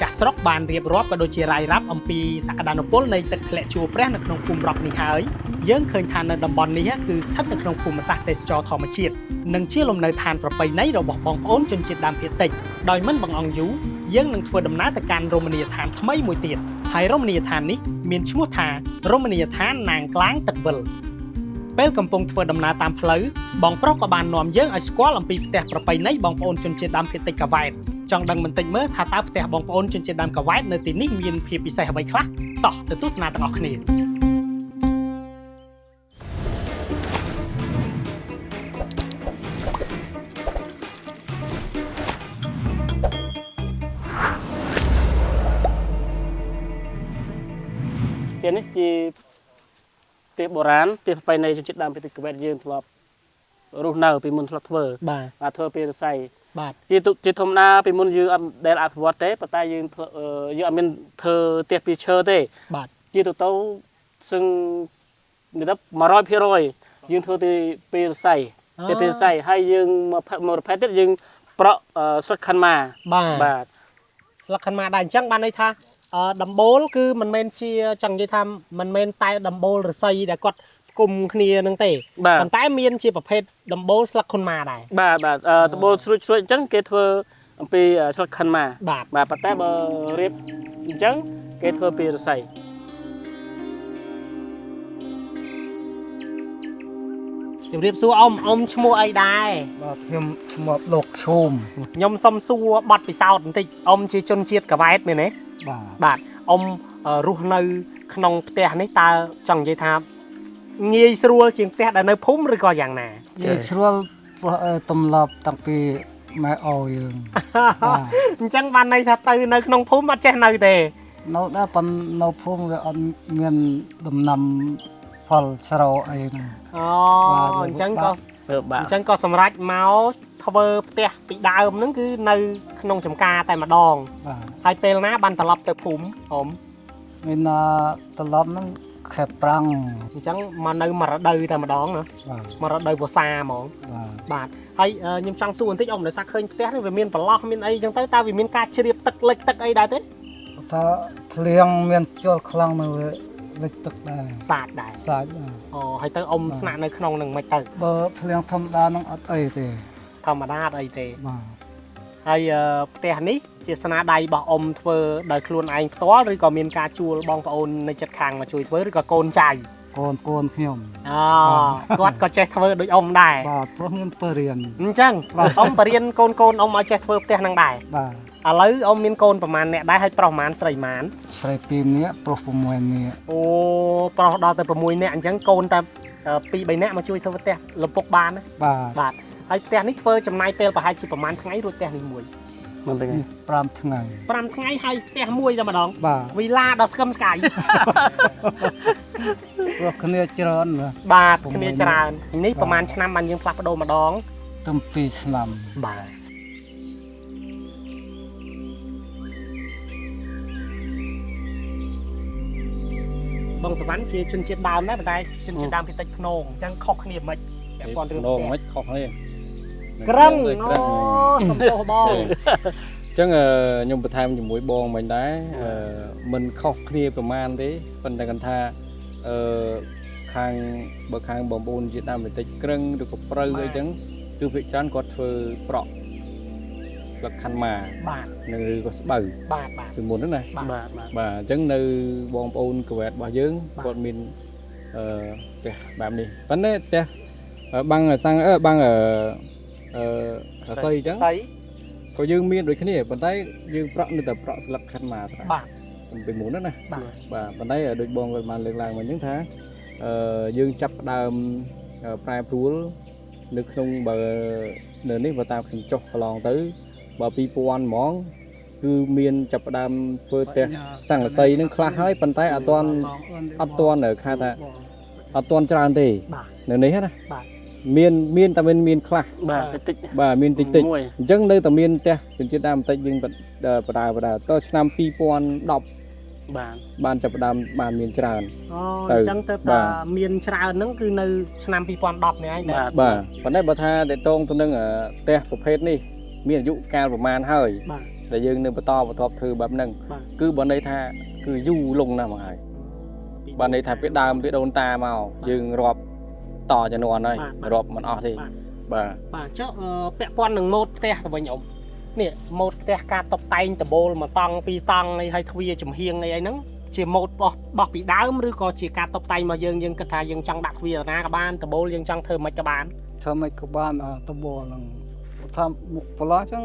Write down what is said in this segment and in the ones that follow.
ចាស់ស្រុកបានរៀបរាប់ក៏ដូចជារាយរាប់អំពីសក្តានុពលនៃទឹកធ្លាក់ជួរព្រះនៅក្នុងភូមិរកនេះហើយយើងឃើញថានៅតំបន់នេះគឺស្ថិតនៅក្នុងភូមិសាស្ត្រទេសចរធម្មជាតិនិងជាលំនៅឋានប្រពៃណីរបស់បងប្អូនជនជាតិដើមភាគតិចដោយមិនបង្អង់យូរយើងនឹងធ្វើដំណើរទៅកាន់រមណីយដ្ឋានថ្មីមួយទៀតហើយរមណីយដ្ឋាននេះមានឈ្មោះថារមណីយដ្ឋានណាងក្លាងទឹកវិលពេលកំពុងធ្វើដំណើរតាមផ្លូវបងប្រុសក៏បាននាំយើងឲ្យស្គាល់អំពីផ្ទះប្រពៃណីបងប្អូនជនជាតិដើមភាគតិចកាវ៉ែតចង់ដឹងបន្តិចមើលថាតើផ្ទះបងប្អូនជនជាតិដើមកាវ៉ែតនៅទីនេះមានភាពពិសេសអ្វីខ្លះតោះទៅទស្សនាទាំងអស់គ្នា ផ្ទះនេះជាផ្ទះបុរាណផ្ទះប្រពៃណីជនជាតិដើមភាគតិចកវ៉ែតយើងធ្លាប់រស់នៅពីមុនធ្លាប់ធ្វើ បាទ បាទធ្វើពីឫស្សី បាទ ជាទុជាធម្មតាពីមុនយើងអត់ដែលអភិវឌ្ឍទេប៉ុន្តែយើងធ្វើយើងអត់មានធ្វើផ្ទះពីឈើទេ បាទ ជាទូទៅសឹងនិយាយទៅ100%យើងធ្វើទីពីឫស្សីផ្ទះពីឫស្សីហើយយើងមកផមកប្រភេទទៀតយើងប្រក់ស្លឹកខាន់ម៉ា បាទ បាទ ស្លឹកខិនម៉ាដែរអញ្ចឹងបានន័យថាដំបូលគឺមិនមែនជាចង់និយាយថាមិនមែនតែដំបូលឫស្សីដែលគាត់ផ្គុំគ្នានឹងទេ បាទ ប៉ុន្តែមានជាប្រភេទដំបូលស្លឹកខុនម៉ាដែរ បាទបាទដំបូលស្រួចស្រួចអញ្ចឹងគេធ្វើអំពីស្លឹកខាន់ម៉ា បាទ បាទប៉ុន្តែបើរៀបអញ្ចឹងគេធ្វើពីឫស្សី ជំរាបសួរអ៊ំអ៊ំឈ្មោះអីដែរ បាទខ្ញុំឈ្មោះលោកឈូម ខ្ញុំសុំសួរប័ណ្ណពិសោធន៍បន្តិចអ៊ំជាជនជាតិកាវ៉ែតមែនទេ បាទ បាទអ៊ំរស់នៅក្នុងផ្ទះនេះតើចង់និយាយថាងាយស្រួលជាងផ្ទះដែលនៅភូមិឬក៏យ៉ាងណា និយាយស្រួលព្រោះទម្លាប់តាំងពីម៉ែឪយើងបាទ អញ្ចឹងបានន័យថាទៅនៅក្នុងភូមិអត់ចេះនៅទេ នៅដែរប៉ុន្តែនៅភូមិវាអត់មានដំណាំផលស្រូវអីហ្នឹង អូ បាទ អញ្ចឹងក៏ ធ្វើបាទ អញ្ចឹងក៏សម្រេចមកធ្វើផ្ទះពីដើមហ្នឹងគឺនៅក្នុងចំការតែម្ដង បាទ ហើយពេលណាបានត្រឡប់ទៅភូមិអ៊ំ មានណាត្រឡប់ហ្នឹងខែប្រាំង អញ្ចឹងមកនៅមួយរដូវតែម្ដងណា បាទ មួយរដូវវស្សាហ្មង បាទ បាទហើយខ្ញុំចង់សួរបន្តិចអ៊ំដោយសារឃើញផ្ទះនេះវាមានប្រឡោះមានអីអញ្ចឹងទៅតើវាមានការជ្រាបទឹកលិចទឹកអីដែរទេ ថាភ្លៀងមានជលខ្លាំងនៅវាលិចទឹកដែរ សាចដែរ សាចដែរ អូហើយទៅអ៊ំស្នាក់នៅក្នុងនឹងមិនទៅ បើភ្លៀងធម្មតាហ្នឹងអត់អីទេ ធម្មតាអត់អីទេ បាទ ហើយផ្ទះនេះជាស្នាដៃរបស់អ៊ំធ្វើដោយខ្លួនឯងផ្ទាល់ឬក៏មានការជួលបងប្អូននៅជិតខាងមកជួយធ្វើឬក៏កូនចៅ កូនកូនខ្ញុំ អូគាត់ក៏ចេះធ្វើដូចអ៊ំដែរ បាទព្រោះខ្ញុំទៅរៀន អញ្ចឹង បាទ អ៊ំបរៀនកូនកូនអ៊ំឲ្យចេះធ្វើផ្ទះហ្នឹងដែរ បាទ ឥឡូវអ៊ំមានកូនប្រហែលអ្នកដែរហើយប្រុសប្រហែលស្រីប្រហែល ស្រី2នាក់ប្រុស6នាក់ អូប្រុសដល់ទៅ6នាក់អញ្ចឹងកូនតែ2 3នាក់មកជួយធ្វើផ្ទះលំពុកបានណា បាទ បាទហើយផ្ទះនេះធ្វើចំណាយពេលប្រហែលជាប្រហែលថ្ងៃរួចផ្ទះនេះមួយ មិនទេ នេះ5ថ្ងៃ 5ថ្ងៃហើយផ្ទះមួយតែម្ដង បាទ វីឡាដល់ស្គមស្កាយ ព្រោះគ្នាច្រើនណាស់ បាទ 6 គ្នាច្រើននេះប្រហែលឆ្នាំបានយើងផ្លាស់ប្ដូរម្ដង ទៅ2ឆ្នាំ បាទបងសវណ្ណជាជនជាតិដើមដែរប៉ុន្តែជនជាតិដើមភាគតិចភ្នងអញ្ចឹងខុសគ្នាមិនពាក់ព័ន្ធរឿង នងមិនខុសគ្នា ក្រឹង ក្រឹង អូសំទោសបង អញ្ចឹងខ្ញុំបន្ថែមជាមួយបងមិញដែរមិនខុសគ្នាប្រហែលទេប៉ុន្តែគាត់ថាអឺខាងបើខាងបងប្អូនជាដើមបន្តិចក្រឹងឬក៏ព្រៅអីចឹងគឺភាគច្រើនគាត់ធ្វើប្រក់ស្លឹកខាន់ម៉ា បាទ និងឬក៏ស្បូវ បាទបាទ ពីមុនហ្នឹងណា បាទ បាទបាទ បាទអញ្ចឹងនៅបងប្អូនកវ៉ែតរបស់យើង បាទ គាត់មានអឺផ្ទះបែបនេះប៉ុន្តែផ្ទះបាំងសាំងបាំងអឺអស័យអញ្ចឹង ស័យ ក៏យើងមានដូចគ្នាប៉ុន្តែយើងប្រក់នៅតែប្រក់ស្លឹកខាត់ម៉ាត្រា បាទ ពីមុនហ្នឹងណា បាទ បាទប៉ុន្តែដូចបងគាត់បានលើកឡើងមកអញ្ចឹងថាយើងចាប់ផ្ដើមប្រែប្រួលនៅក្នុងបើនៅនេះបើតាមខ្ញុំចុះកន្លងទៅបើ2000ហ្មងគឺមានចាប់ផ្ដើមធ្វើផ្ទះសង្កសីនឹងខ្លះហើយប៉ុន្តែអត់ទាន់អត់ទាន់ខៅថាអត់ទាន់ច្រើនទេ បាទ នៅនេះណា បាទ មានមានតែមានមានខ្លះ បាទតិចតិច បាទមានតិចតិច មួយ អញ្ចឹងនៅតែមានផ្ទះជនជាតិដើមបន្តិចយើងបដាបដាតឆ្នាំ2010 បាទ បានចាប់ផ្ដើមបានមានច្រើន អូ ទៅ អញ្ចឹងទៅ បាទ តាមានច្រើនហ្នឹងគឺនៅឆ្នាំ2010នេះឯងដែរ បាទ បាទប៉ុន្តែបើថាតកតងទៅនឹងផ្ទះប្រភេទនេះមានអាយុកាលប្រមាណហើយ បាទ ដែលយើងនៅបន្តបន្ទាប់ធ្វើបែបហ្នឹង បាទ គឺបើន័យថាគឺយូរលង់ណាស់មកហើយបើន័យថាពីដើមពីដូនតាមកយើងរាប់តជំនាន់ហើយរាប់មិនអស់ទេ បាទ បាទ បាទចុះអឺពាក់ព័ន្ធនឹងម៉ូតផ្ទះទៅវិញអ៊ំនេះម៉ូតផ្ទះការតុបតែងដបូលមួយតង់ពីរតង់អីហើយទ្វារចំហៀងអីអីហ្នឹងជាម៉ូតបោះបោះពីដើមឬក៏ជាការតុបតែងរបស់យើងយើងគិតថាយើងចង់ដាក់ទ្វារណាក៏បានដបូលយើងចង់ធ្វើមិនក៏បាន ធ្វើមិនក៏បានអាដបលហ្នឹងថាមុខប្រឡោះចឹង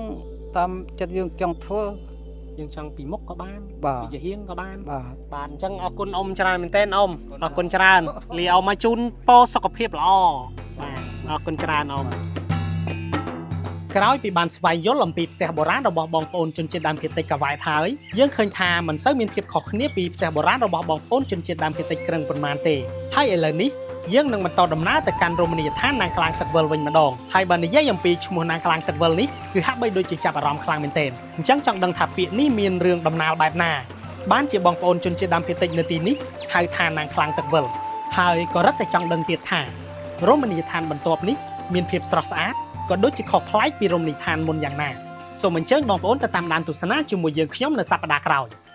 តាមចិត្តយើងចង់ធ្វើ យើងចង់ពីមុខក៏បាន បាទ ពីចំហៀងក៏បាន បាទ បាទអញ្ចឹងអរគុណអ៊ំច្រើនមែនទែនអ៊ំអរគុណច្រើនលាអ៊ំមកជូនពរសុខភាពល្អបាទអរគុណច្រើនអ៊ំក្រោយពីបានស្វែងយល់អំពីផ្ទះបុរាណរបស់បងប្អូនជនជាតិដើមភាគតិចកាវ៉ែតហើយយើងឃើញថាមិនសូវមានភាពខុសគ្នាពីផ្ទះបុរាណរបស់បងប្អូនជនជាតិដើមភាគតិចក្រឹងប៉ុន្មានទេហើយឥឡូវនេះយើងនឹងបន្តដំណើរទៅកាន់រមណីយដ្ឋានណាងក្លាងទឹកវិលវិញម្ដងហើយបើនិយាយអំពីឈ្មោះណាងក្លាងទឹកវិលនេះគឺហាក់បីដូចជាចាប់អារម្មណ៍ខ្លាំងមែនទែនអញ្ចឹងចង់ដឹងថាពាក្យនេះមានរឿងដំណាលបែបណា បានជាបងប្អូនជនជាតិដើមភាគតិចនៅទីនេះហៅថានាងខ្លាំងទឹកវិលហើយក៏រឹតតែចង់ដឹងទៀតថារមណីយដ្ឋានបន្ទាប់នេះមានភាពស្រស់ស្អាតក៏ដូចជាខុសប្លែកពីរមណីយដ្ឋានមុនយ៉ាងណាសូមអញ្ជើញបងប្អូនទៅតាមដានទស្សនាជាមួយយើងខ្ញុំនៅសប្តាហ៍ក្រោយ។